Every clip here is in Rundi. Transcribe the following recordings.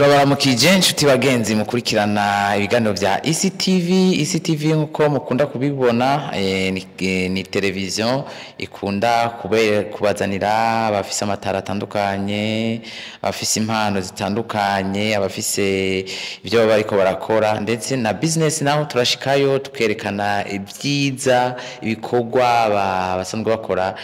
Turabaramukije inshuti bagenzi mukurikirana ibiganiro bya ECTV. ECTV, nkuko mukunda kubibona, ni televiziyo ikunda kubazanira abafise amatara atandukanye, abafise impano zitandukanye, abafise ibyo baba bariko barakora, ndetse na business naho turashikayo tukerekana ibyiza, ibikorwa basanzwe bakora,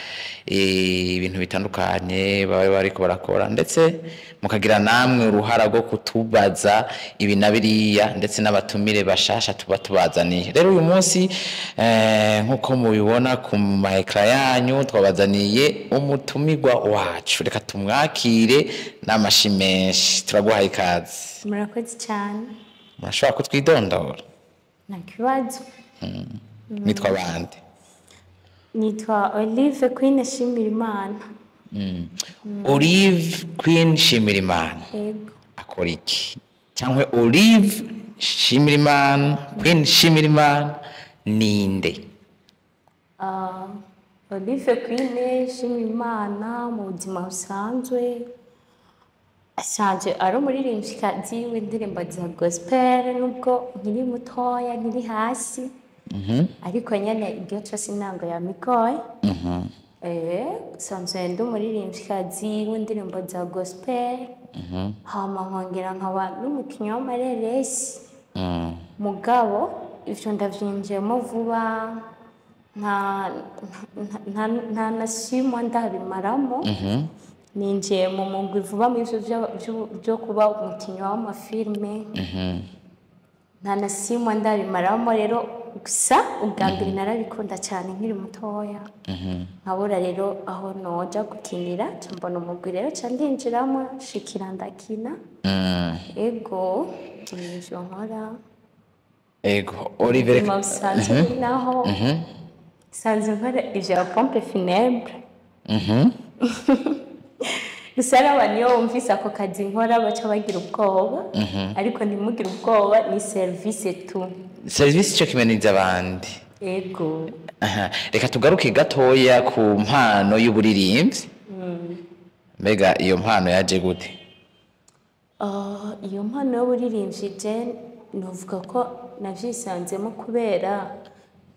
ibintu bitandukanye baba bariko barakora, ndetse mukagira namwe uruhara rwo kutubaza ibi na biriya, ndetse n'abatumire bashasha tuba tubazaniye. Rero uyu munsi, nk'uko mubibona ku ma écran yanyu, twabazaniye umutumirwa wacu. Reka tumwakire n'amashi menshi. Turaguhaye ikaze. Murakoze cyane. Murashobora kutwidondora? Nta kibazo. Nitwa bande? Nitwa Olive Queen Shimirimana. Olive Queen Shimirimana. Yego. Akora iki, cyangwa Olive Shimirimana, Queen Shimirimana ninde? Olive Queen Shimirimana mu buzima busanzwe asanzwe ari umuririmvyikazi w'indirimbo za gospel, nubwo nkiri mutoya, nkiri hasi, ariko nyene iryo cose intango yamigoye. Sanzwe ndi umuririmvyikazi w'indirimbo za gospel, hama nkongera nkaba n'umukinyi w'amareresi. Mugabo ivyo ndavyinjiyemo vuba, nta na 6 mois ndabimaramo. Ninjiye mu mugwi vuba mu ivyo vyo kuba umukinyi w'amafilme, nta na 6 mois ndabimaramo. Rero gusa ubwa mbere narabikunda cyane nkiri mutoya, nkabura rero aho noja gukinira, nca mbona umugwi, rero nca ndinjiramo, shikira ndakina. Ego, nivyo nkora. Ego Oliver. Ubuzima busanzwe naho nsanzwe nkora ivya pompe funèbre. Gusa rero abantu iyo bumvise ako kazi nkora baca bagira ubwoba, ariko ntimugire ubwoba, ni serivisi tu. Serivisi cyo kimeniza abandi. Ego. Aha, reka tugaruke gatoya ku mpano y'uburirimbyi. Mbega iyo mpano yaje gute? Ah, iyo mpano y'uburirimbyi, je novuga ko navyisanzemo kubera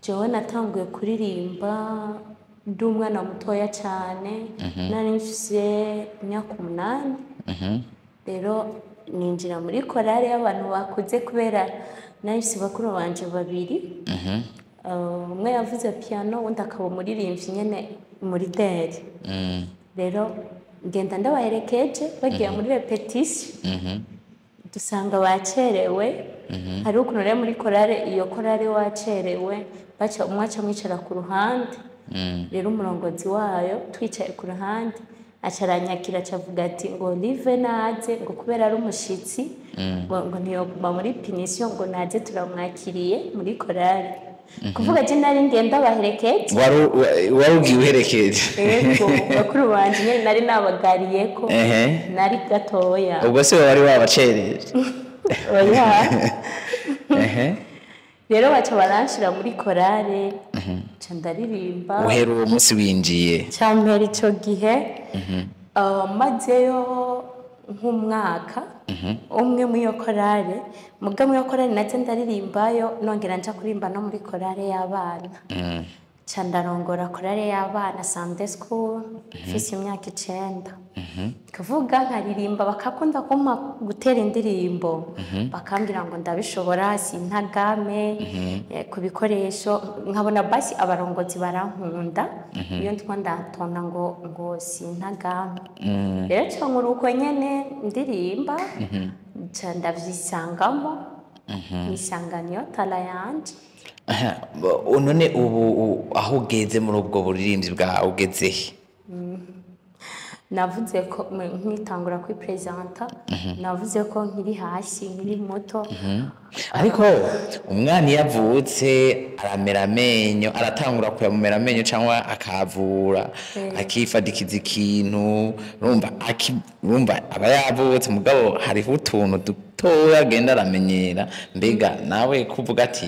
jewe natanguye kuririmba ndi umwana mutoya cyane, nari mfise imyaka 8. Rero ninjira muri korale y'abantu bakuze kubera nari mfise bakuru banje babiri. Ah, umwe yavuze piano, undi akaba umuririmbyi nyene muri deri. Rero ngenda ndabaherekeje bagiye muri répétition, dusanga bacerewe. Hariho ukuntu rero muri korale, iyo korale wacerewe baca umwe aca amwicara ku ruhande. Rero umurongozi wayo twicaye ku ruhande aca aranyakira, aca avuga ati ngo Olive naze, ngo kubera ari umushitsi, ngo ntiyoguma muri punition, ngo naze turamwakiriye muri korale. Kuvuga ati nari ngenda baherekeje. Wari ugiye uherekeje? Ego, bakuru banje nyene nari nabagariyeko. Nari gatoya. Ubwo se wari wabacereje? Oya. Rero baca baranshira muri korale, nca ndaririmba. Uhera uwo munsi winjiye? Campera ico gihe. Mazeyo nk'umwaka umwe muri iyo korale. Muga muri iyo korale naje ndaririmbayo, nongera nja kuririmba no muri korale y'abana, nca ndarongora korale y'abana Sunday school mfise imyaka 9. Kuvuga nkaririmba, bakakunda kumpa gutera indirimbo, bakambwira ngo ndabishobora, sintagame ku bikoresho. Nkabona basi abarongozi barankunda iyo ndiko ndatona, ngo sintagame. Rero nca nkora uko nyene, ndirimba, nca ndavyisangamo, nisanga niyo talent yanje. Aha, none ubu aho ugeze muri ubwo buririmbyi bwawe, ugeze he? Navuze ko nkitangura kwipresenta, navuze ko nkiri hasi, nkiri muto. Ariko umwana iyo avutse aramera amenyo, aratangura kuyamumera amenyo cyangwa akavura, akifadikiza ikintu. Urumva urumva aba yavutse, mugabo hariho utuntu dutoya agenda aramenyera. Mbega nawe kuvuga ati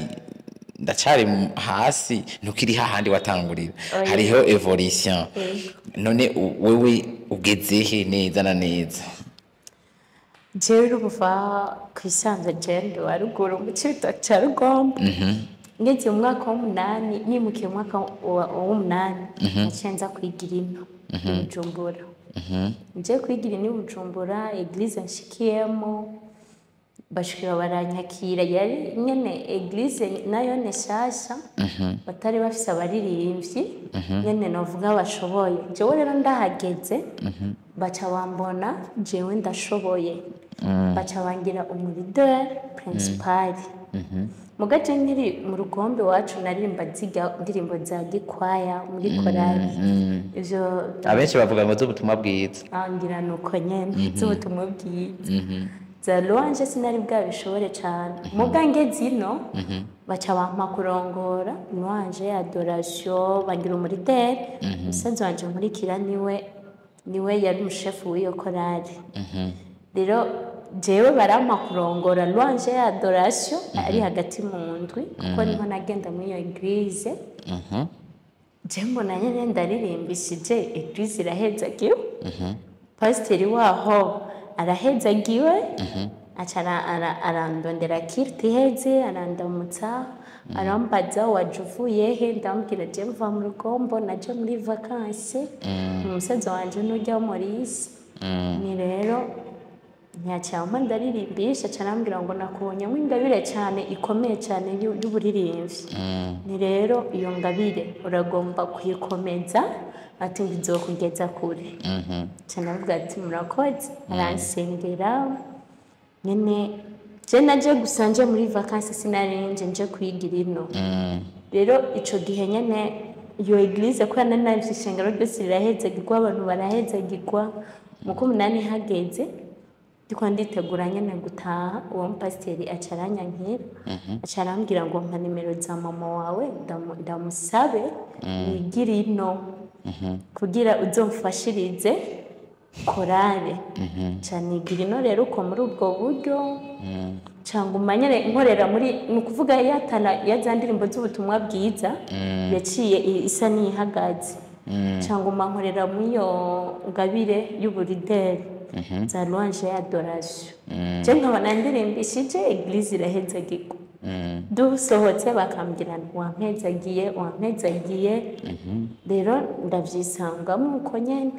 ndacari hasi, ntukiri hahandi watangurira? Oya. Hariho évolution. None wewe ugeze he neza na neza? Jewe uruva ku isanzwe jende wa ruguru mu Cibitoke ca Rugombo. Ngeze mu mwaka w'umunani, nimukiye mu mwaka w'umunani, naciye nza kwigira ino i Bujumbura. Nje kwigira ino i Bujumbura, église nshikiyemo bashikira baranyakira, yari nyene église nayo ni shasha, batari bafise abaririmbyi nyene novuga bashoboye. Jewe rero ndahageze baca bambona jewe ndashoboye, baca bangira umu leader principal. Muga je nkiri mu Rugombe iwacu naririmba zirya ndirimbo za gikwaya muri korali ivyo. Abenshi bavuga ngo z'ubutumwa bwiza. Ngira nuko nyene z'ubutumwa bwiza za louange sinari bwabishobore cane. Muga ngeze ino baca bampa kurongora louange, adoration, bangira umu leader. Umusaza wanje nkurikira niwe yari umushefu w'iyo korali. Rero jewe barampa kurongora louange ya adoration ari hagati mu ndwi, kuko niho nagenda muri iyo église. Je mbona nyene ndaririmbishije, église irahezagiwe, pasiteri waho arahezagiwe, aca arandondera kiriti iheze, arandamutsa, arambaza: "Waje uvuye he?" Ndamubwira: "Je mva mu Rugombo, naje muri vacances, umusaza wanje nujya Maurice." Ni rero ntiyacampa ndaririmbisha, aca arambwira ngo: "Nakubonyemo ingabire cyane ikomeye cyane y'uburirimbyi. Ni rero iyo ngabire uragomba kuyikomeza," ati, "ngo izokugeza kure." Nca ndavuga ati: "Murakoze." Aransengera nyene. Je naje gusa nje muri vacances, sinarinje nje kwigira ino. Rero ico gihe nyene iyo église, kubera nari navye ishengero ryose rirahezagirwa, abantu barahezagirwa, mu k'umunani hageze ndiko nditegura nyene gutaha, uwo mupasiteri aca aranyankira, aca arambwira ngo: "Mpa nimero za mama wawe, ndamusabe wigire ino kugira uzomfashirize korale." Nca nigira ino rero uko muri ubwo buryo canguma nyene nkorera muri, ni ukuvuga yatana ya za ndirimbo z'ubutumwa bwiza yaciye isa n'ihagaze, canguma nkorera muri iyo ngabire y'ubu leader za louange ya adoration. Je nkabona ndirimbishije, église irahezagirwa, dusohotse bakambwira: "Wampezagiye, wampezagiye." Rero ndavyisangamo uko nyene.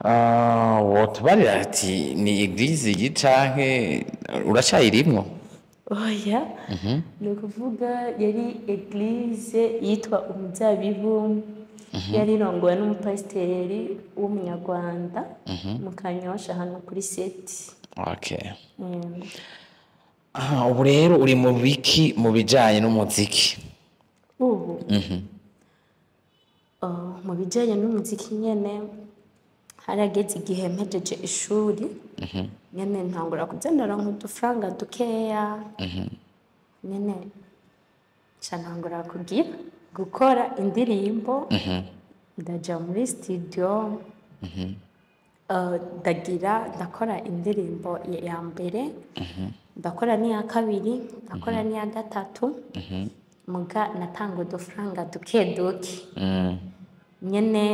Ah, wotubarira ati ni église iyi canke uracayirimwo? Oya, ni ukuvuga yari église yitwa Umuzabibu, yari irongowe n'umupasiteri w'umunyarwanda mu Kanyosha, hano kuri seti. Ah, ubu rero uri mu biki mu bijanye n'umuziki? Ubu Oh, mu bijyanye n'umuziki nyene harageze igihe mpejeje ishuri nyene ntangura kuza ndaronka udufaranga dukeya nyene, nca ntangura kugira gukora indirimbo, ndaja muri studio, ndagira ndakora indirimbo ya mbere, ndakora n'iya kabiri, ndakora n'iya gatatu. Muga natanga udufaranga duke duke nyene,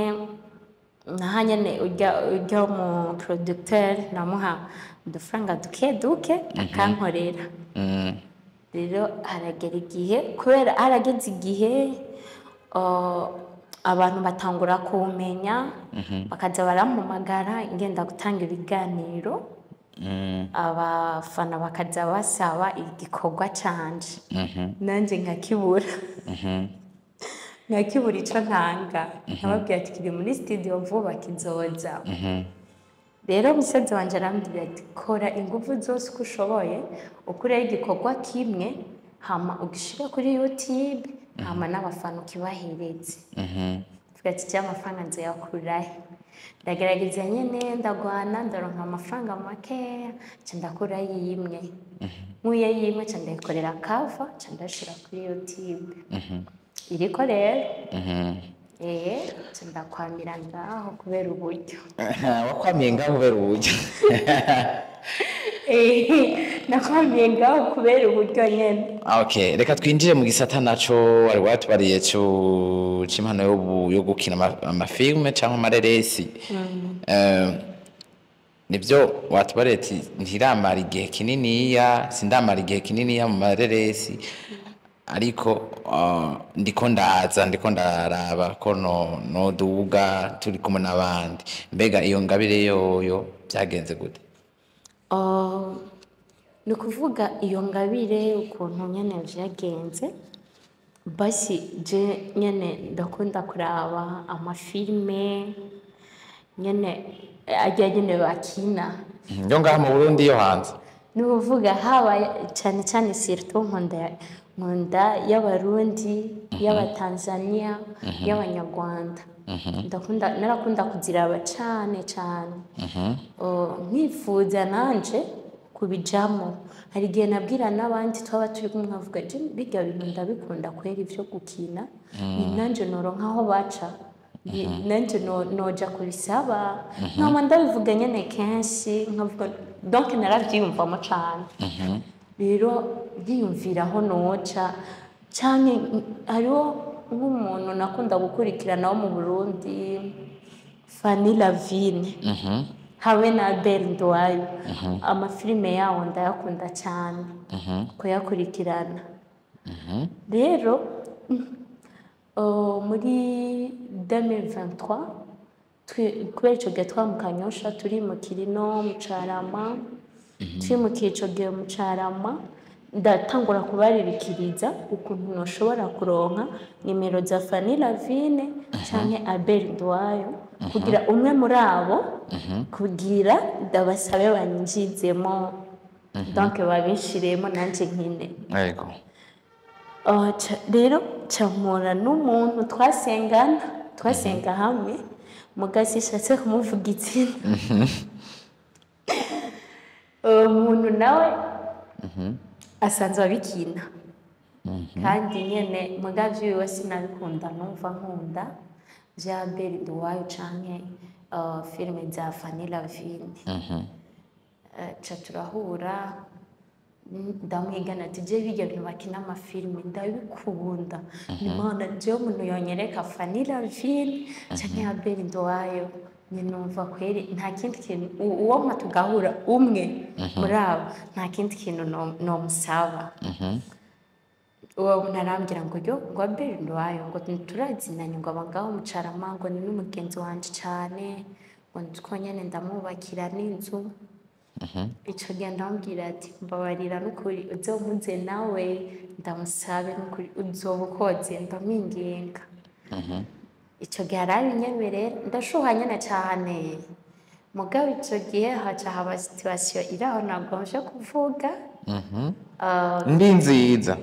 naha nyene urya mu producteur namuha udufaranga duke duke akankorera. Rero haragera igihe, kubera harageze igihe abantu batangura kumenya, bakaza barampamagara ngenda gutanga ibiganiro, abafana bakaza basaba igikorwa canje, nanje nkakibura ico ntanga, nkababwira ati kiri muri studio, vuba kizoza. Rero musaza wanje arambwira ati: "Kora ingufu zose uko ushoboye, ukureho igikorwa kimwe, hama ugishire kuri YouTube, hama n'abafana ukibahereze." Tuvuga ati: "Je amafaranga nzoyakurahe?" Ndagerageza nyene, ndagwana, ndaronka amafaranga makeya, nca ndakurayo imwe. Nkuyeyo imwe, nca ndayikorera cover, nca ndashira kuri YouTube, iriko rero nca ndakwamira ngaho kubera uburyo. Wakwamiye ngaho kubera uburyo? Nakwamiye ngaho kubera uburyo nyene. Okay, reka twinjire mu gisata naco wari watubariye co c'impano yo gukina amafilme canke amareresi. Nibyo watubariye ati ntiramara igihe kininiya, sindamara igihe kininiya mu mareresi, ariko ndiko ndaza, ndiko ndaraba ko no noduga turi kumwe n'abandi. Mbega iyo ngabire yoyo byagenze gute? Ni ukuvuga iyo ngabire ukuntu nyene vyagenze, basi je nyene ndakunda kuraba amafilme nyene arya nyene bakina. Yo ngaha mu Burundi, yo hanze? Ni ukuvuga haba cyane cyane, surtout nkunda y'Abarundi, y'Abatanzania, y'Abanyarwanda. Ndakunda, narakunda kuziraba cane cane. Oh, nkifuza nanje kubijamo. Hari igihe nabwira n'abandi twaba turi kumwe, nkavuga: "Je birya bintu ndabikunda kweri vyo gukina, ni nanje noronka aho baca, nanje noja kubisaba." Nkaba ndabivuga nyene kenshi, nkavuga, donc naravyiyumvamo cane. Rero nkiyumvira aho noca, canke hariho nk'umuntu nakunda gukurikirana wo mu Burundi, Fanny Lavine, hamwe na Abel Nduwayo. Amafilime yawo ndayakunda cyane kuyakurikirana. Rero muri 2023, kubera ico gihe twaba mu Kanyosha, turi mu Kirino mu Carama, twimukiye ico gihe mu Carama, ndatangura kubaririkiriza ukuntu noshobora kuronka nimero za Fanny Lavine canke Abel Nduwayo, kugira umwe muri abo, kugira ndabasabe banyinjizemo, donc babinshiremo nanje nkine. Rero ca mpura n'umuntu twasengana, twasenga hamwe, muga sishatse kumuvuga izina. Uwo muntu nawe asanzwe abikina, kandi nyene muga vyiwe sinabikunda, numva nkunda vya Abel Nduwayo canke filime za Fanny Lavine. Ca turahura, ndamwigana ati: "Je birya bintu bakina amafilime ndabikunda, Imana, jewe umuntu yonyereka Fanny Lavine canke Abel Nduwayo, numva kweri nta kindi kintu, uwo mpa tugahura umwe muri abo, nta kindi kintu nomusaba." Uwo muntu arambwira ngo: "Yo," ngo, "Abel Nduwayo," ngo, "turazinanye," ngo, "aba ngaho mu Carama," ngo, "ni n'umugenzi wanje cane," ngo, "nitwo nyene ndamwubakira n'inzu." Ico gihe ndamubwira ati: "Mbabarira n'ukuri uzomuze nawe ndamusabe, n'ukuri uzoba ukoze." Ndamwinginga. Ico gihe arabinyemerera, ndashuha nyene cane. Mugabo ico gihe haca haba situation iri aho nagomvye kuvuga. Mbi nziza?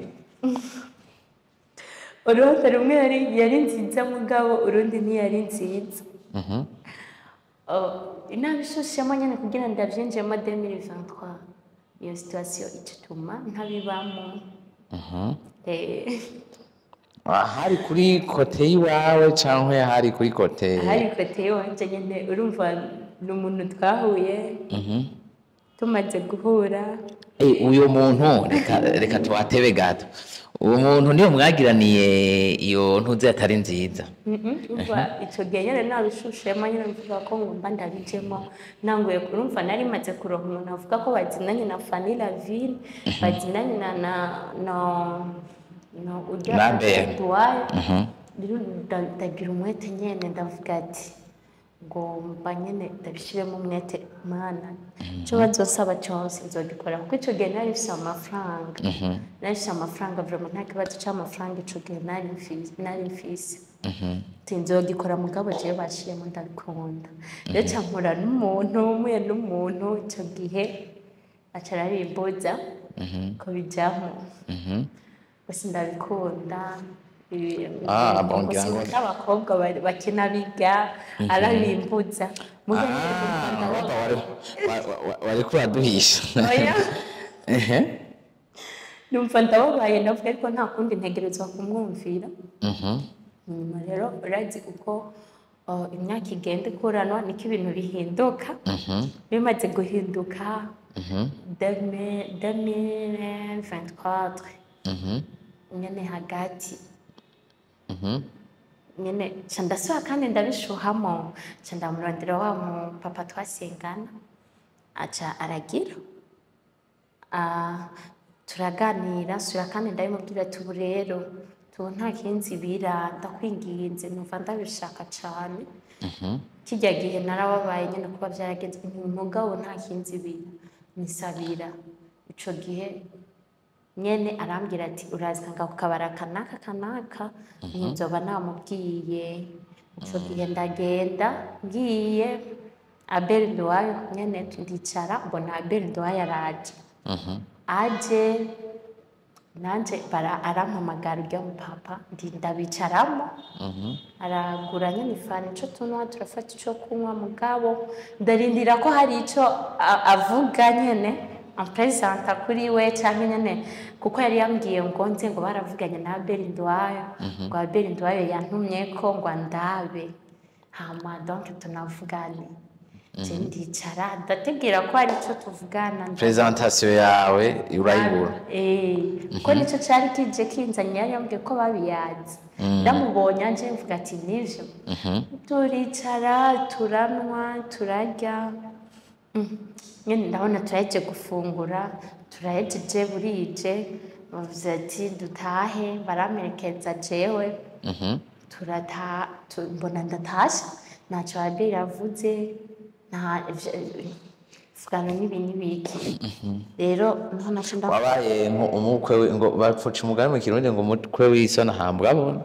Uruhande rumwe yari nziza, mugabo urundi ntiyari nziza. Oh, inabishushemo nyene kugira ndavyinjiyemo 2023, iyo situation icituma ntabibamo. Hari kuri côté y'iwawe canke hari kuri côté? Hari côté y'iwanje nyene. Urumva ni umuntu twahuye, tumaze guhura. Uyo muntu, reka tuhatebe gato. Uwo muntu niyo mwagiraniye iyo ntuzi atari nziza? Urumva ico gihe nyene nabishushemo nyene, mvuga ko ngomba ndabijemo, nanguye urumva nari maze kuronka umuntu avuga ko bazinanye na Fanny Lavine, bazinanye na urya Na Abel. Nduwayo. Rero ndagira umwete nyene, ndavuga ati ngomba nyene ndabishiremo umwete, Mana, ico bazosaba cyose nzogikora, kuko ico gihe nari mfise amafaranga, nari mfise amafaranga vraiment, nta kibazo c'amafaranga ico gihe nari mfise. Ati: "Nzogikora, mugabo jewe baciyemo ndabikunda." Rero ca mpura n'umuntu mpuye n'umuntu ico gihe aca arabimbuza kubijamwo, gusa ndabikunda. Ah, bon, ngira ngo- Ngo abakobwa bakina biga, arabimbuza. Mugabo Ah, urumva wariko uraduhisha. Oya. Numva ndababaye, ndavuga ariko nta kundi, ntegerezwa kumwumvira. Nyuma rero urazi uko imyaka igenda ikuranwa niko ibintu bihinduka. Bimaze guhinduka 2024 nyene hagati nyene, ca ndasubira kandi ndabishuhamo, ca ndamurondera wa mu papa twasengana. Aca aragira, turaganira sura, kandi ndabimubwira ati ubu rero tubu nta kinzibira, ndakwinginze, numva ndabishaka cane. Kijya gihe narababaye nyine kuba byaragenze, mugabo nta kinzibira, nisabira. Ico gihe nyene arambwira ati uraza ku kabara kanaka kanaka, nzoba namubwiye. Ico gihe ndagenda, ngiye Abel Nduwayo nyene, ndicara mbona Abel Nduwayo araje. Aje nanje bara arampamagara urya mupapa, ndi ndabicaramo, aragura nyene ifana ico tunywa, turafata ico kunywa, mugabo ndarindira ko hari ico avuga nyene ampresenta kuri we canke nyene, kuko yari yambwiye ngo nze, ngo baravuganye na Abel Nduwayo, ngo Abel Nduwayo yantumye ko ngo andabe, hama donc tunavugane. Je ndicara ndategera ko hari ico tuvugana. Présentation yawe urayibura. Kuko nicyo cari kije kinzanye, yari yambwiye ko babiyazi. Ndamubonye anje mvuga ati nivyo. Turicara, turanywa, turarya. Nyene ndabona turahejeje gufungura, turahejeje, burije, bavuze ati dutahe, baramperekeza jewe. Turata mbona ndatashe, ntacyo Abel yavuze, nta vugana n'ibi n'ibiki. Rero niho naco ndavuga. Wabaye nko umukwe ngo bapfuca umugani mu Kirundi ngo umutwe w'isoni ahambwa abona.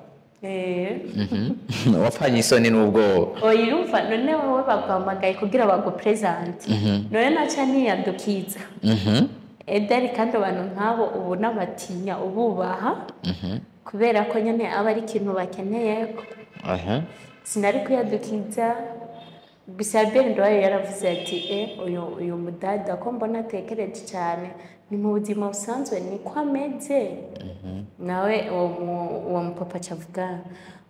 Wapfanye isoni n'ubwoba. Oya, urumva none wowe baguhamagaye kugira bagupresente, none naca niyandukiza edari, kandi abantu nk'abo ubu n'abatinya, ububaha, kubera ko nyine aba ari ikintu bakeneye. Sinari kwiyadukiza gusa. Abel Nduwayo yaravuze ati e uyu mudada ko mbona atekereje cyane, ni mu buzima busanzwe niko ameze? Nawe uwo mupapa acavuga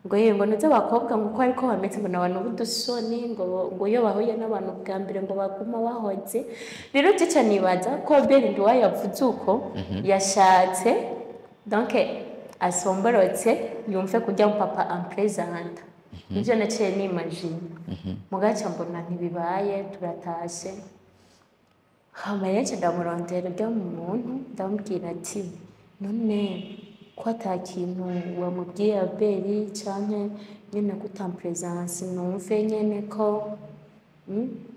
ngo yewe, ngo nuze abakobwa ngo uko ariko bameze, ngo ni abantu b'udusoni, ngo iyo bahuye n'abantu bwa mbere ngo baguma bahoze. Rero cica nibaza ko Abel Nduwayo yavuze uko yashatse, donc asomborotse yumve kujya mu papa ampresenta. Nivyo naciye nimagina, mugaca mbona ntibibaye, turatashe. Hama rero nca ndamurondera urya muntu, ndamubwira ati none ko ata kintu wamubwiye Abeli, canke nyene ko utampresence, numve nyene ko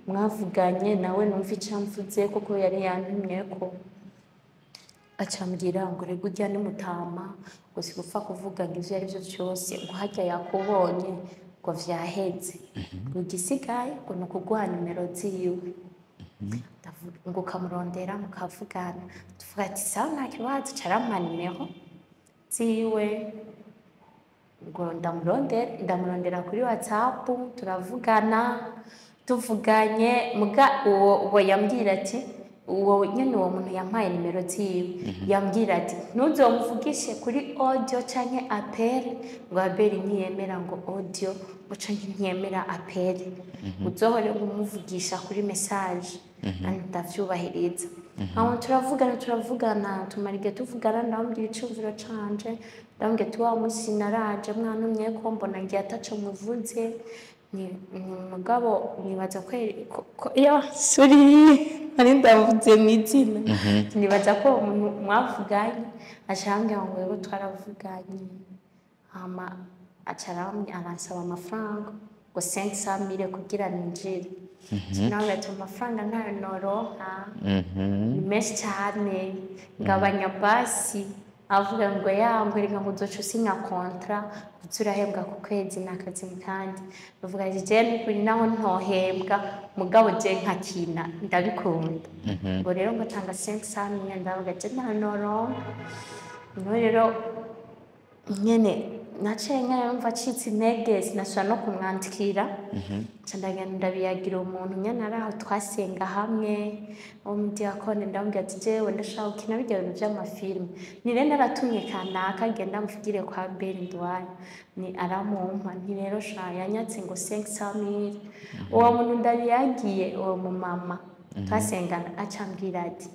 mwavuganye nawe, numve ico amvuze, kuko yari yantumyeko. Acambwira ngo rega urya ni mutama, ngo sigupfa kuvuga ngo ivyo ari vyo vyose, ngo harya yakubonye ngo vyaheze, ngo igisigaye ngo ni ukuguha nimero ziwe, ngo ukamurondera mukavugana. Tuvuga ati sawa, nta kibazo. Carampa nimero ziwe ngo ndamurondera, ndamurondera kuri WhatsApp, turavugana. Tuvuganye, muga uwo yambwira ati, uwo nyene, uwo muntu yampaye nimero ziwe yambwira ati ntuzomuvugishe kuri audio canke appel, ngo Abel ntiyemera ngo audio ngo canke ntiyemera appel, uzohore umuvugisha kuri message. Kandi ndavyubahiriza. Aho turavugana, turavugana, tumara igihe tuvugana, ndamubwira iciyumviro canje, ndamubwira ati wa munsi naraje mwantumye ko mbona ngiye ataco muvuze, ni mugabo nibaza ko ya sorry, nari ndavuze mw'izina, nibaza ko umuntu mwavuganye. Aca arambwira ngo yego, twaravuganye. Hama aca aransaba amafaranga ngo 500 mille kugira ninjire. Nawe ati amafaranga ntayo noronka, ni menshi cyane, ngabanya basi. Avuga ngo ya ngo reka ngo uzoca usinya contrat, uza urahembwa ku kwezi n'akazi. Kandi bavuga ati jewe n'ukuri naho ntohembwa, mugabo je nkakina ndabikunda. Ngo rero ngo tanga 500 mille, ndavuga je ntayo noronka. Niho rero nyene naciye nyene numva acitse intege, sinashobora no kumwandikira. Nca ndagenda ndabiyagira umuntu nyene ari aho twasenga hamwe wo mu diakone, ndamubwira ati jewe ndashaka gukina birya bintu vy'amafilime, ni rero naratumye kanaka agenda amvugire kwa Abel Nduwayo, ni aramumpa, nti rero sha yanyatse ngo 500 mille. Uwo muntu ndabiyagiye, uwo mumama twasengana, aca ambwira ati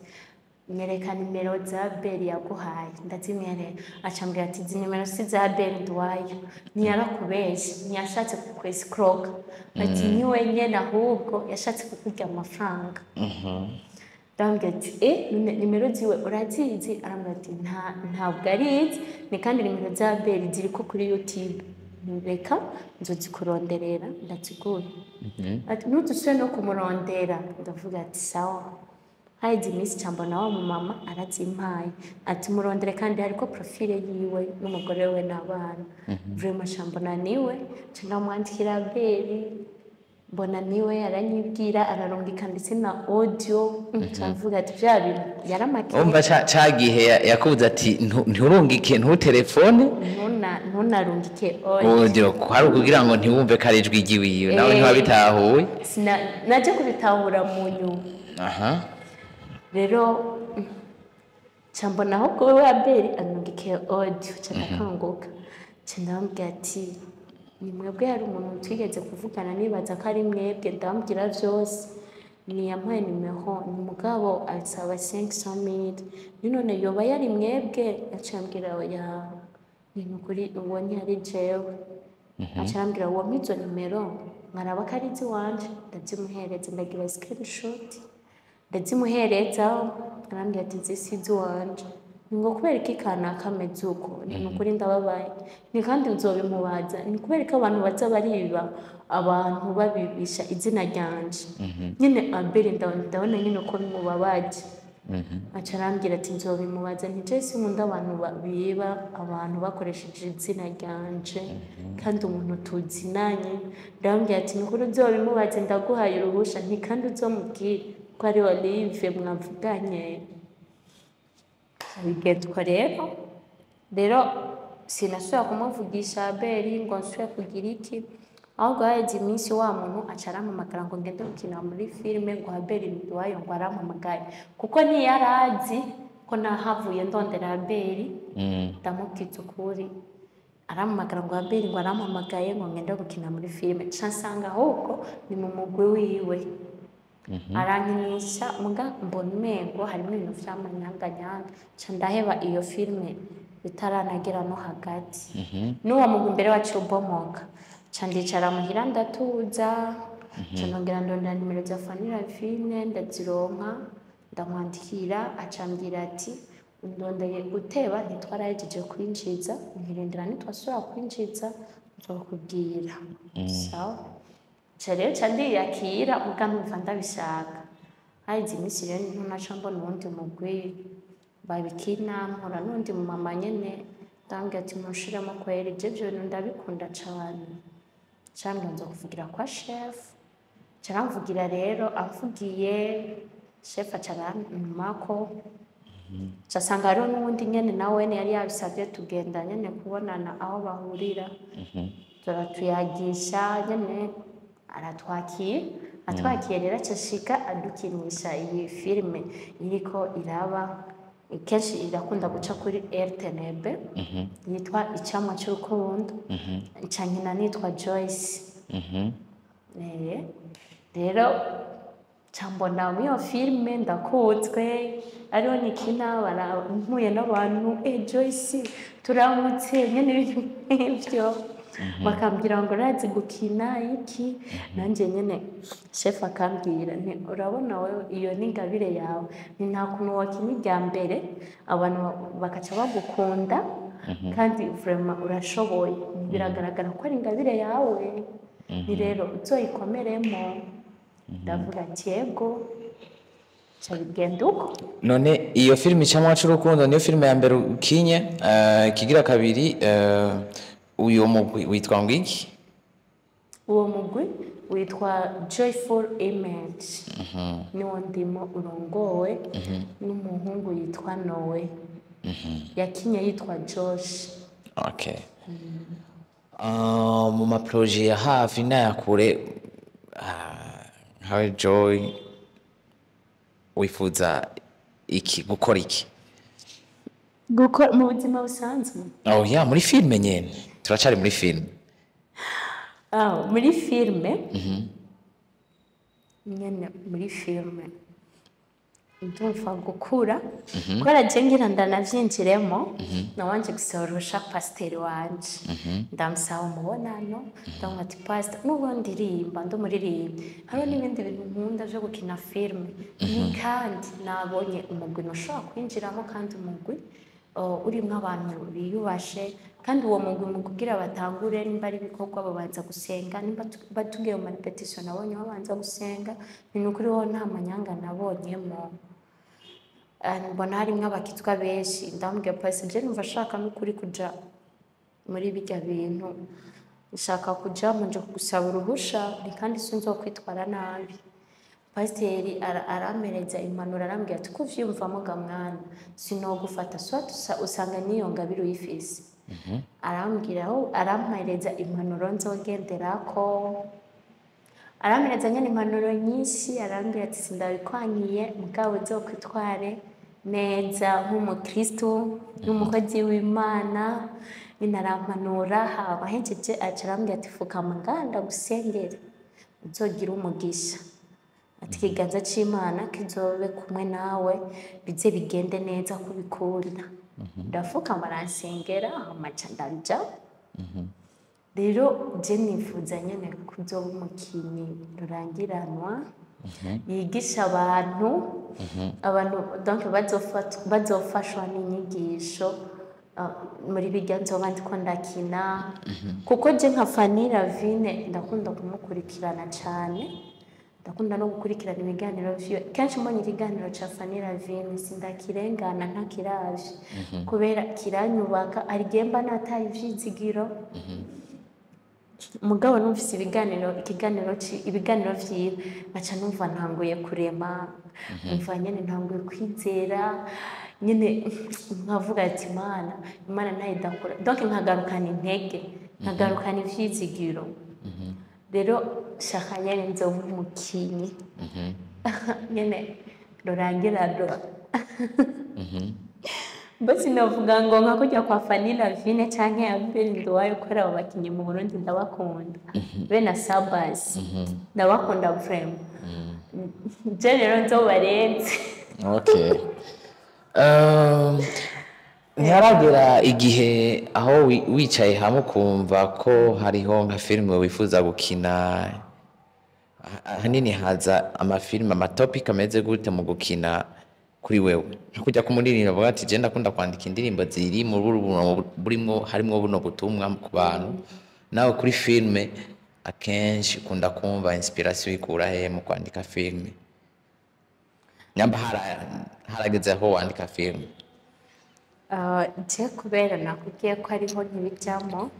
Nyereka nimero za Beri yaguhaye. Ndazimwereka, acambwira ati izi nimero si za Beri Nduwayo, ntiyarakubeshye, ntiyashatse kukwesikoroka, ati ni we nyene ahubwo yashatse kukurya amafaranga. Ndamubwira ati none nimero ziwe urazizi? Arambwira ati ntabwo arizi, ni kandi nimero za Beri ziriko kuri YouTube, reka nzozikuronderera ndaziguhe. Ati ntudusubire no kumurondera. Ndavuga ati sawa. Haheze iminsi ca mbona wa mumama arazimpaye, ati murondere kandi hariko profile yiwe n'umugore we n'abana. Vraiment ca mbona niwe, ca ndamwandikira Beri, mbona niwe, aranyibwira, ararungika ndetse na audio. Ca mvuga ati vya bintu yaramakiye. Umva ca gihe yakubuza ati nturungike, ntutelefone, Ntunarungike audio. Audio kwari ukugira ngo ntiwumve ko ari ijwi ryiwiwe nawe, ntiwabitahuye. Naje kubitahura mu nyuma. Rero ca mbona ahubwo wewe Abeli anungikiye audio, ca ndakanguka, ca ndamubwira ati ni mwebwe, hari umuntu twigeze kuvugana nibaza ko ari mwebwe. Ndamubwira vyose, niyampaye nimero, ni mugabo ansaba 500 000, ni none yoba yari mwebwe? Yaciye ambwira oya, ni nukuri uwo ntiyari jewe. Aca arambwira wampa izo nimero nkaraba ko ari iziwanje. Ndazimuhereza, ndagira screenshot ndazimuhereza. Arambwira ati izi si iziwanje. Ni ngo kubera iki kanaka ameze uko? Ni ukuri ndababaye, ni kandi nzobimubaza, ni kubera ko abantu baza bariba abantu babibisha izina ryanje nyine. Abeli ndabona nyine uko bimubabaje. Aca arambwira ati nzobimubaza, nti sinkunda abantu biba abantu bakoresheje izina ryanje kandi umuntu tuzinanye. Ndamubwira ati ni ukuri uzobimubaze, ndaguhaye uruhusha, nti kandi uzomubwire ko ari Olive mwavuganye. Bigenze rero. Rero sinasubira kumuvugisha Abeli ngo nsubire kugira iki, ahubwo haheze iminsi wa muntu aca arampamagara ngo ngende gukina muri filime, ngo Abeli Nduwayo ngo arampamagaye, kuko ntiyari azi ko nahavuye ndondera Abeli. Ndamubwiza ukuri, arampamagara ngo Abeli ngo arampamagaye ngo ngende gukina muri filime. Nca nsanga ahubwo ni mu mugwi wiwe, arankinisha, muga mbona umengo harimo ibintu vy'amanyanganyanga, nca ndaheba iyo filime bitaranagera no hagati. N'uwo mugwi mbere waciye ubomoka. Nca ndicara muhira ndatuza, nca nongera ndondera nimero za Fanny Ravine, ndazironka, ndamwandikira. Aca ambwira ati ndondeye guteba, ntitwarahejeje kwinjiza, nkirindira nitwasubira kwinjiza nzokubwira. Sawa. Nca rero nca ndiyakira, muga numva ndabishaka. Haheze iminsi rero niho naca mbona uwundi mugwi babikina, mpura n'undi mumama nyene, ndamubwira ati munshiremo kweri, je ivyo bintu ndabikunda cane. Cambwira nzokuvugira kwa chef. Nca aramvugira rero, amvugiye chef aca arantumako, nca nsanga hariho n'uwundi nyene nawene yari yabisavye, tugenda nyene kubonana aho bahurira, turatuyagisha nyene, aratwakira. Atwakiye rero aca ashika adukinisha iyi filime iriko iraba kenshi, irakunda guca kuri RTNB, yitwa Icamwa c'Urukundo. Nca nkina nitwa Joyce. Rero nca mbona muri iyo filime ndakunzwe, ariho nikina mpuye n'abantu, Joyce turamutse nyene, ibintu nk'ivyo, bakambwira ngo urazi gukina iki. Nanje nyene chef akambwira nti urabona wewe iyo ni ingabire yawe, ni nta kuntu wakina irya mbere abantu bakaca bagukunda, kandi vraiment urashoboye, biragaragara ko ari ingabire yawe, ni rero uzoyikomeremo. Ndavuga ati yego. Ca bigenda uko. None iyo filime Icamwa c'Urukundo niyo filime ya mbere ukinye? Ikigira kabiri, uyo mugwi witwa ngo iki? Uwo mugwi witwa Joyful Image, niwo ndimo, urongowe n'umuhungu yitwa Nowe, yakinye yitwa Josh. Okay. Mu ma projets ya hafi n'ayakure, nkawe Joy wifuza iki, gukora iki? Gukora mu buzima busanzwe? Oh yeah, muri filime nyene, turacari muri filime. Ah, muri filime nyene, muri filime Ndumva gukura kubera je ngira ndanavyinjiremo, nabanje gusaba uruhusha pasiteri wanje, ndamusaba umubonano, ndamubwira ati: "Pastor, nubwo ndirimba, ndi umuririmbyi, hariho n'ibindi bintu nkunda vyo gukina filime, ni kandi nabonye umugwi ntushobora kwinjiramo, kandi umugwi urimwo abantu biyubashe, kandi uwo mugwi mu kugira batangure, nimba ari ibikorwa babanza gusenga, nimba batugiye mu ma répétition nabonye babanza gusenga, ni ukuri ho nta manyanga nabonyemo. Mbona harimwo abakizwa benshi." Ndamubwira: "Pasi, je numva ashaka n'ukuri kuja muri birya bintu, nshaka kuja nje kugusaba uruhusha, ni kandi sinzokwitwara nabi." Pasiteri arampereza impanuro, arambwira ati: "Kuvyiyumvamo ga mwana, sinogufata soit usanga n'iyo ngabire uyifise." Arambwira aho, arampereza impanuro nzogenderako, arampereza nyene impanuro nyinshi, arambwira ati: "Sindabikwankiye, mugabo uzokwitware neza nk'umukristo n'umukozi w'Imana." Nyine arampanura, haba ahejeje aca arambwira ati: "Fukama ngaha ndagusengere, uzogire umugisha," ati: "Ikiganza c'Imana kizobe kumwe nawe, bize bigende neza ko ubikunda." Ndafukama, aransengera, hama nca ndaja. Rero je nifuza nyene kuzoba umukinyi rurangiranwa yigisha abantu, donc bazofashwa n'inyigisho muri bijya nzoba ndiko ndakina, kuko je nka Fanny Lavine ndakunda kumukurikirana cane, ndakunda no gukurikirana ibiganiro vyiwe. Kenshi mbonye ikiganiro ca Fanny Lavine sindakirengana ntakiravye, kubera kiranyubaka. Hari igihe mba nataye ivyizigiro, mugabo numvise ibiganiro ikiganiro ibiganiro vyiwe, nkaca numva ntanguye kurema, numva nyene ntanguye kwizera nyene, nkavuga ati: "Imana, Imana nayo idakora." Donc nkagarukana intege, nkagarukana ivyizigiro. Rero shaka nyene nzoba umukinyi nyene rurangiranwa. Mbese navuga ngo nka kujya kwa Fanny Lavine canke Abel Nduwayo, kubera abo bakinyi mu Burundi ndabakunda, be na Sabasi ndabakunda vraiment. Je rero nzobarenze. Okay. Ntiharagera igihe aho wicaye hamwe ukumva ko hariho nka filime wifuza gukina? Ahanini haza amafilime, ama topic ameze gute mu gukina kuri wewe? Nko kujya kumuririmba bavuga ati: "Je ndakunda kwandika indirimbo ziri muri buno, burimwo, harimwo buno butumwa ku bantu." Nawe kuri filime akenshi ukunda kumva inspiration ikura he mu kwandika filime, nyamba harageze aho wandika filime? Je kubera nakubwiye ko ariho ntibijyamo,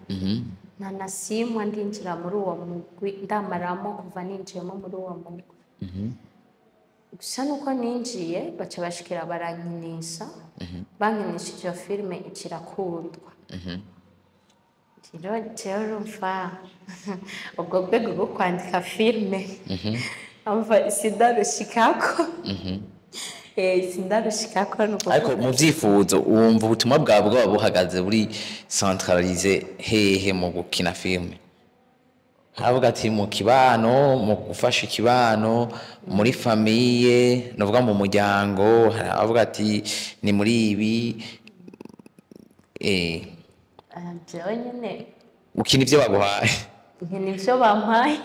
nta na simwa ndinjira muri uwo mugwi, ndamaramo kuva ninjiyemo muri uwo mugwi. Gusa nuko ninjiye baca bashikira barankinisha, bankinishije iyo filime ikirakundwa. Rero jewe urumva ubwo rwego rwo kwandika filime umva sindarushikako. Sindarushikako, ni Ariko ukuvuga mu vyifuzo wumva ubutumwa bwawe bwaba buhagaze buri centralisé hehe mu gukina filime? Haravuga ati mu kibano, mu gufasha ikibano, muri famille, novuga mu muryango, haravuga ati ni muri ibi. Jewe nyene Ukina ivyo baguhaye. Nti nivyo bampaye.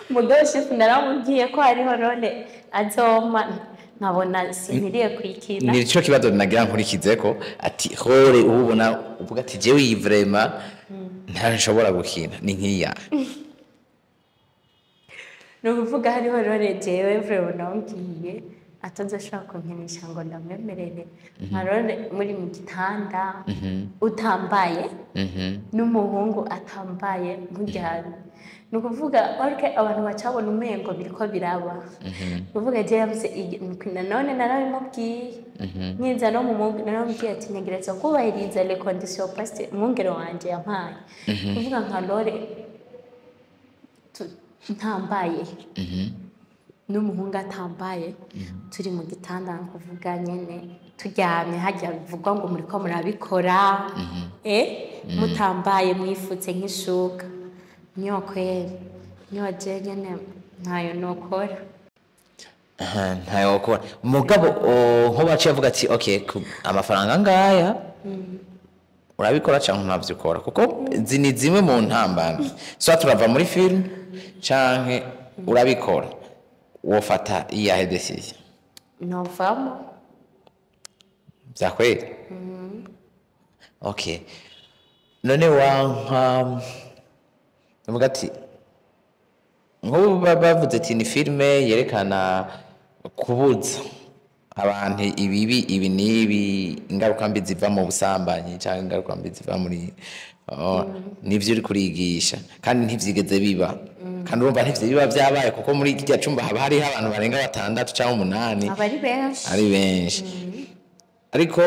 Mugabo shefu naramubwiye ko hariho rôle azompa nkabona sinkwiriye kuyikina. Nico kibazo nagira nkurikizeko, ati rôle uba ubona uvuga ati: "Jewe iyi vraiment ntashobora gukina", ni nk'iya? Ni ukuvuga hariho rôle jewe vraiment namubwiye atazoshobora kunkinisha ngo ndamwemerere, nka rôle muri mu gitanda utambaye n'umuhungu atambaye nturyamye. Ni ukuvuga orke abantu bacabona umengo biriko biraba. Ni ukuvuga je yavuze nanone narabimubwiye nkinza no mu mugwi, naramubwiye ati ntegerezwa kubahiriza les conditions pasteur umwungere wanje yampaye. Kuvuga nka rôle ntambaye n'umuhungu atambaye, turi mu gitanda, ni ukuvuga nyene turyamye hajya bivugwa ngo muriko murabikora, mutambaye, mwifutse nk'ishuka, niyo kweri niyo je nyene ntayo nokora. Aha, ntayo wokora. Mugabo nko baciye avuga ati okay, amafaranga ngaya urabikora cyangwa ntabyo ukora, kuko izi ni zimwe mu ntambamyi. So turava muri film canke urabikora, wofata iyahe decision? Novamo. Vyakweli? Okay, none wanka uvuga ati nk'ubu bavuze ati ni filime yerekana kubuza abantu ibibi ibi n'ibi, ingaruka mbi ziva mu busambanyi cyangwa ingaruka mbi ziva muri, oh, nivyo uri kurigisha, kandi ntivyigeze biba, kandi urumva ntivyo biba vyabaye, kuko muri kirya cumba haba hariho abantu barenga batandatu cyangwa umunani. Aba ari benshi. Ari benshi, ariko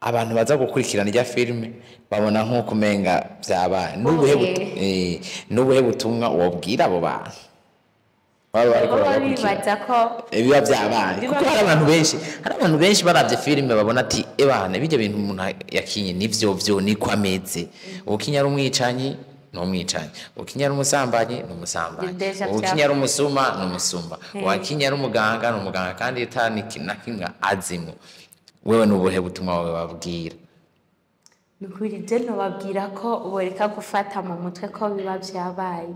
abantu baza gukurikirana irya filime babona nk'uko umenga vyabaye. N'ubuhe butumwa wobwira abo bantu baba bariko baba barabakurikirana? Bibaza ko Biba vyabaye, kuko hari abantu benshi baravye filime babona ati ebana, bijya bintu umuntu yakinye nivyo vyo niko ameze. Ukinye ari umwicanyi ni umwicanyi, ukinye ari umusambanyi ni umusambanyi, Déjà. ukinye ari umusuma ni umusuma, uwakinye ari umuganga ni umuganga, kandi ata na kimwe azimwo. Wewe n'ubuhe butumwa wawe babwira? Ni ukuri je nobabwira ko boreka gufata mu mutwe ko biba vyabaye,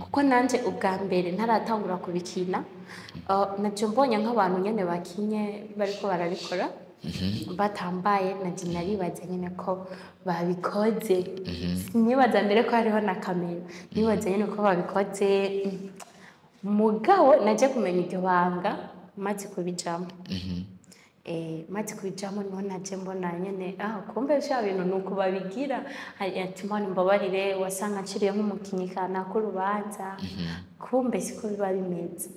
kuko nanje ubwa mbere ntaratangura kubikina, navyo mbonye nk'abantu nyene bakinye bariko barabikora batambaye, nanje naribaza nyene ko babikoze. Sinibaza mbere ko hariho na kamera, nibaza nyene ko babikoze. Mugabo naje kumenya iryo banga maze kubijamo. Maze kubijamo niho naje mbona nyene, ah, kumbe vya bintu nuko babigira. Ati Imana imbabarire, wasanga nciriye nk'umukinyi kanaka urubanza, kumbe siko biba bimeze.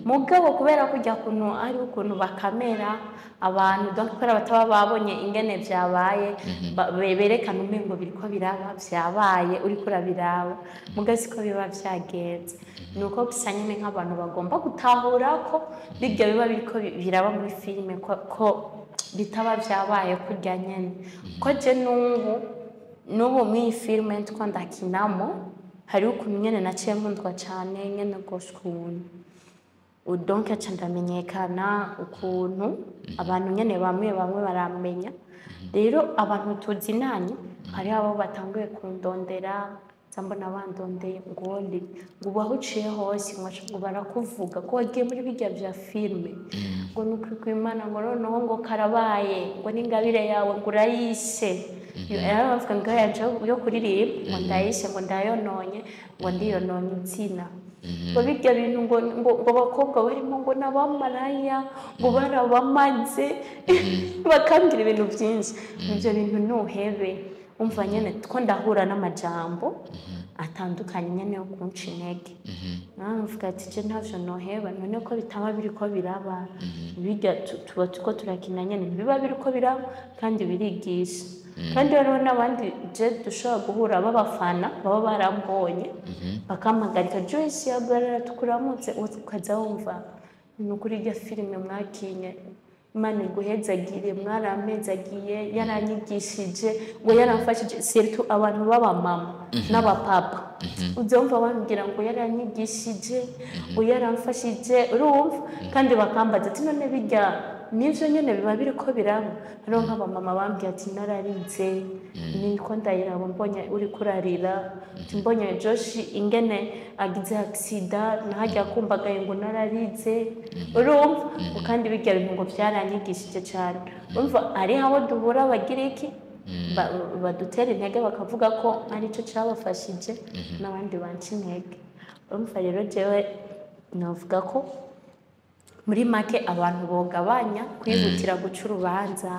Mugabo kubera kurya kuntu ari ukuntu bakamera abantu, donc kubera bataba babonye ingene vyabaye, berekana umengo biriko biraba vyabaye, uriko urabiraba, muga siko biba vyagenze. Nuko gusa nyene nk'abantu bagomba gutahura ko birya biba biriko biraba muri filime, ko bitaba vyabaye kurya nyene. Ko je n'ubu mw'iyi filime ndiko ndakinamo, hariho ukuntu nyene naciye nkundwa cane nyene gose, ukuntu donc aca ndamenyekana, ukuntu abantu nyene bamwe bamwe baramenya. Rero abantu tuzinanye, hariho abo batanguye kundondera, nza mbona bandondeye ngo ndi ngo ubu aho uciye hose ngo ngo barakuvuga ko wagiye muri birya vya filime, ngo ni ukuri kw'Imana, ngo noneho ngo karabaye, ngo n'ingabire yawe ngo urayishe. Rero bavuga ngo yanje yo kuririmba ngo ndayishe, ngo ndayononye, ngo ndiyononye izina, ngo birya bintu ngo abakobwa barimo ngo n'abamaraya, ngo barabamaze, bakambwira ibintu byinshi. Ibyo bintu ntuhebe, umva nyene ko ndahura n'amajambo atandukanye nyene yo kunca intege. Nawe mvuga ati je ntavyo noheba. None ko bitaba biriko biraba, birya tuba turiko turakina nyene, ntibiba biriko biraba, kandi birigisha. Kandi hariho n'abandi je dushobora guhura b'abafana baba barambonye, bakampagarika: "Joyce Yagarara, tukuramutse." Ukaza wumva: "Ni ukuri irya filime mwakinye, Imana iguhezagire, mwaramezagiye, yaranyigishije," ngo yaramfashije. Surtout abantu b'abamama n'abapapa, uzumva bambwira ngo yaranyigishije, ngo yaramfashije, urumva. Kandi bakambaza ati: "None bijya nivyo nyene biba biriko biraba?" Hariho nk'abamama bambwiye ati: "Nararize, niko ndayiraba, mbonye uriko urarira," ati: "Mbonye Josh ingene agize accident nahajya kumbagaye, ngo nararize," urumva. Ngo kandi bijya bintu ngo byaranyigishije cyane. Urumva hariho abo duhura bagira iki, badutera intege, bakavuga ko aricyo cyabafashije, n'abandi banca intege. Urumva rero jewe navuga ko muri make abantu bogabanya kwihutira guca urubanza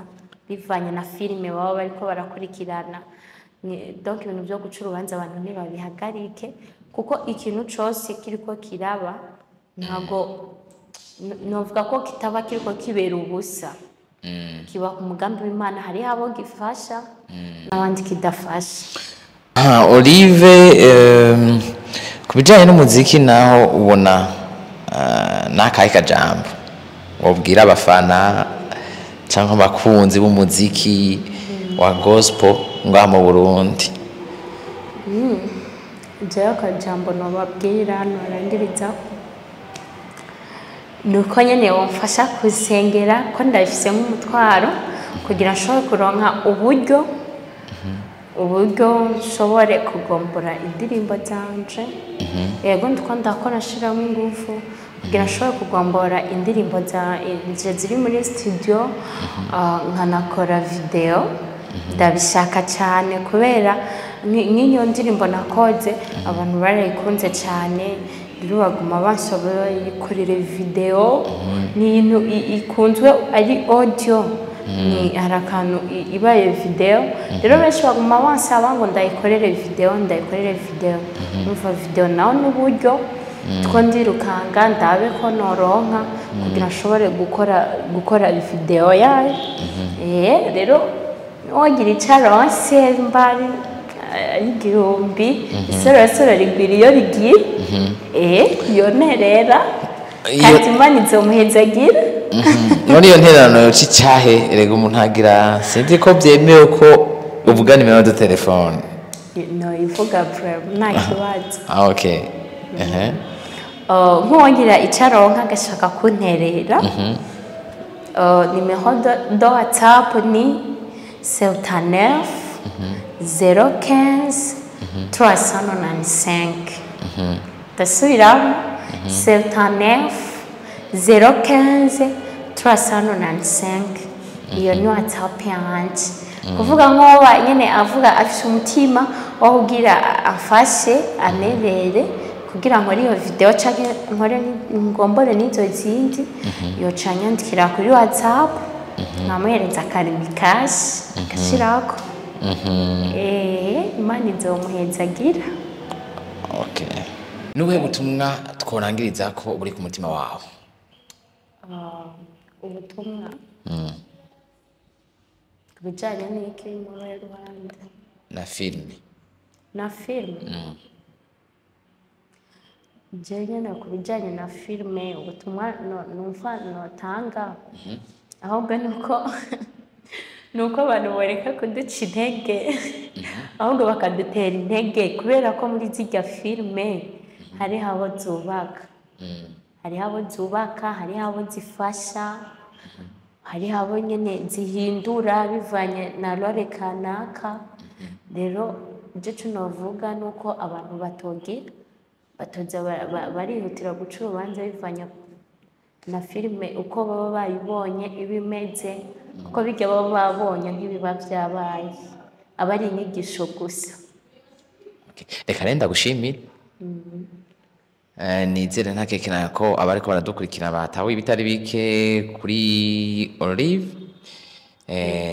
bivanye na filime baba bariko barakurikirana. Donc ibintu byo guca urubanza abantu ntibabihagarike, kuko ikintu cose kiriko kiraba ntago novuga ko kitaba kiriko kibera ubusa, kiba ku mugambi w'Imana. Hariho abo gifasha n'abandi kidafasha. Ah, Olive, ku bijyanye n'umuziki naho ubona n'akahe kajambo wabwira abafana cyangwa abakunzi b'umuziki wa gospel ngaha mu Burundi? Jewe akajambo nobabwira norangirizaho. Nuko nyene wamfasha kusengera ko ndabifisemo umutwaro kugira nshobore kuronka uburyo nshobore kugombora indirimbo zanje. Yego, ndiko ndakora, nshiramo ingufu kugira nshobore kugombora indirimbo zanje ziri muri studio, nkanakora video. Ndabishaka cyane kubera nk'iyo ndirimbo nakoze abantu barayikunze cyane, rero baguma bansaba yikorere video. Ni ibintu ikunzwe ari audio, ni hari akantu ibaye video. Rero benshi baguma bansaba ngo ndayikorere video, ndayikorere video. Numva video nawe n'uburyo two ndirukanga ndabe ko noronka kugira nshobore gukora video yayo. Rero wogira icyo aronse, mba ari 1000, isorosoro rigwira iyo rigiye, yonerera kandi Imana izomuhezagira. None iyo ntererano yoca icahe? Erega umuntu agira, sinzi ko byemewe ko uvuga nimero de telefone. No ivuga vraiment, nta kibazo. Ah, okay. Ehe. Nk'uwongira icyo aronka agashaka kunterera, nimero de WhatsApp ni 79 015 395. Ndasubiramo: 79 015 395. Iyo ni WhatsApp yanje. Kuvuga nk'uwo nyene avuga afise umutima wo kugira amfashe, anerere kugira nkore iyo video canke nkore ngombore n'izo zindi, yoca anyandikira kuri WhatsApp, nkamuhereza akarimi kashi agashirako. Imana izomuhezagira. Okay, nubuhe butumwa tworangiriza ko buri ku mutima wawe? Ubutumwa ku bijanye n'iki muri ruhande? Na filime. Na filime? Je nyene ku bijanye na filime, ubutumwa numva notanga ahubwo nuko abantu boreka kuduca intege, ahubwo bakadutera intege, kubera ko muri zirya filime hariho abo zubaka, hariho abo zubaka, hariho abo zifasha, hariho abo nyene zihindura bivanye na role kanaka. Rero icyo tunovuga ni uko abantu batogira batoza barihutira guca urubanza bivanye na filime uko baba bayibonye iba imeze, kuko bijya baba babonye ntibiba byabaye, aba ari inyigisho gusa. Okay. Reka rero ndagushimire. Nizere ntakekeranya ko abariko baradukurikira batawe ibitari bike kuri Olive,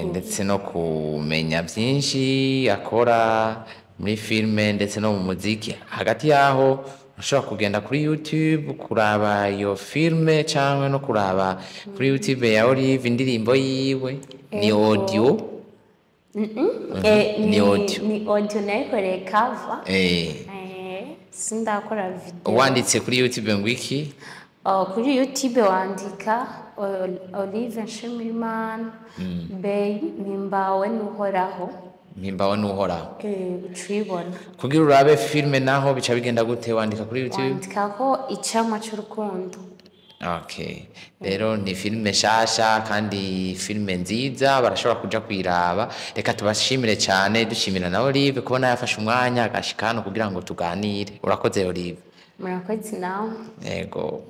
ndetse no kumenya byinshi akora muri filime ndetse no mu muziki. Hagati yaho ushobora kugenda kuri YouTube kuraba iyo filime cyangwa no kuraba kuri YouTube ya Olive indirimbo yiwe ni audio. Ni audio. Ni audio, nayikoreye cover. Sindakora video. Wanditse kuri YouTube ngo iki? Oh, kuri YouTube wandika Olive Nshimirimana Bey Mpimbawe n'Uhoraho. Mpimbawe n'Uhoraho. Uca uyibona. Kugira urabe filime naho bica bigenda gute? Wandika kuri YouTube? Wandikako Icamwa c'Urukundo. Okay. Rero ni filime nshasha kandi filime nziza, barashobora kuja kuyiraba. Reka tubashimire cyane, dushimira na Olive kubona yafashe umwanya agashika hano kugira ngo tuganire. Urakoze, Olive. Murakoze nawe. Yego.